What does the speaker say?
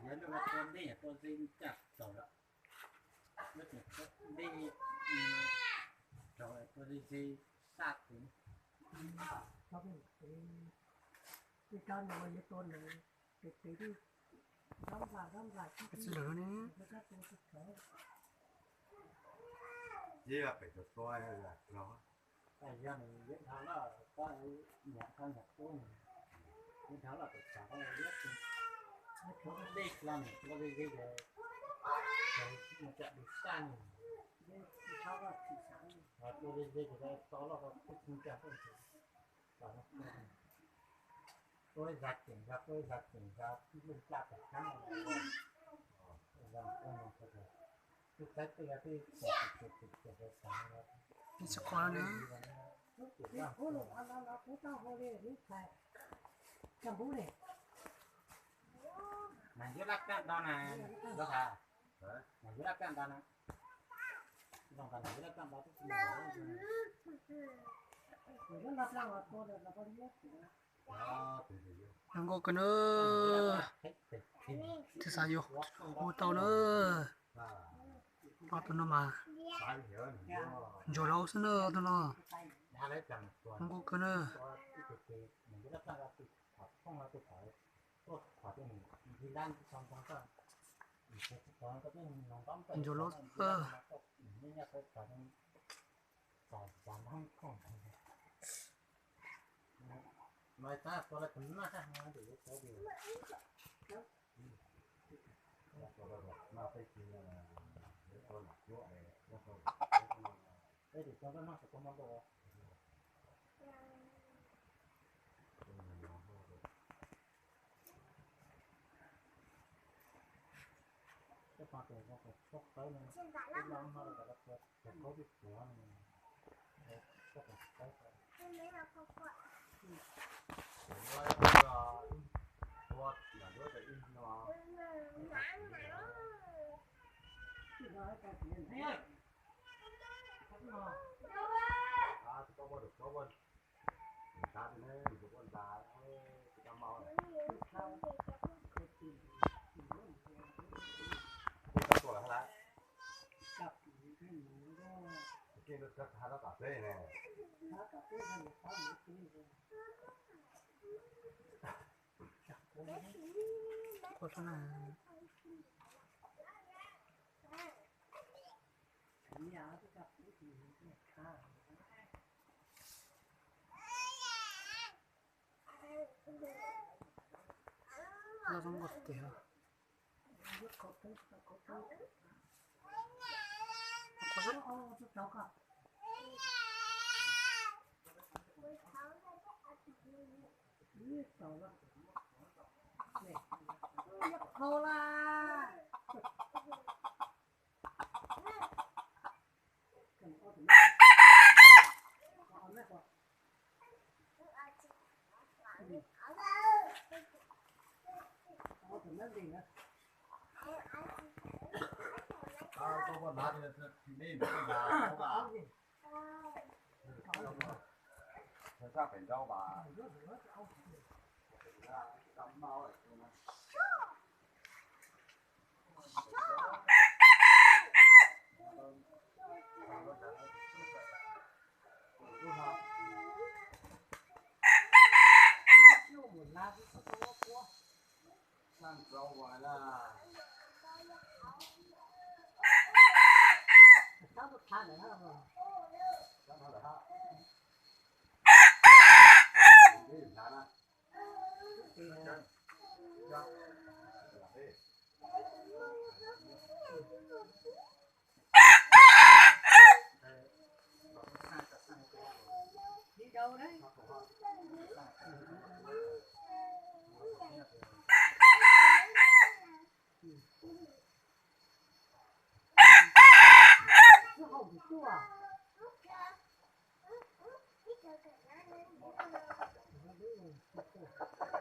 Tua ntej tua zeb caj tsaus lawm, lub tseem tua ntej tsaus tua zeb zeb saj tus. Ib rab no yuav tua nws, tus tis lawm ne. Yog pem tus tua los, yog nws yuav dhau loj, koj niam koj niam ub, yuav dhau loj pem tsav koj yuav, dej hlo nws tua dej zeb, mus cam dus saj nws, tua dej zeb tus to loj koj kuj tsis cam. Tuaj ib zag ceem zag, tuaj ib zag ceem zag, ib leeg caj tom qab. Tus saib twj yog twb tsis qhuav ne. Mas yub laj kaj nto na, Laj Has, mas yub laj kaj nto na. Zoo nkauj kawg na. Twb xav yuav hu tau na. Ob tug no mas ntsuag laus xwb na, ob tug no. Zoo nkauj kawg na. Ntsuag laus xwb. Loj zoo nkauj tiag.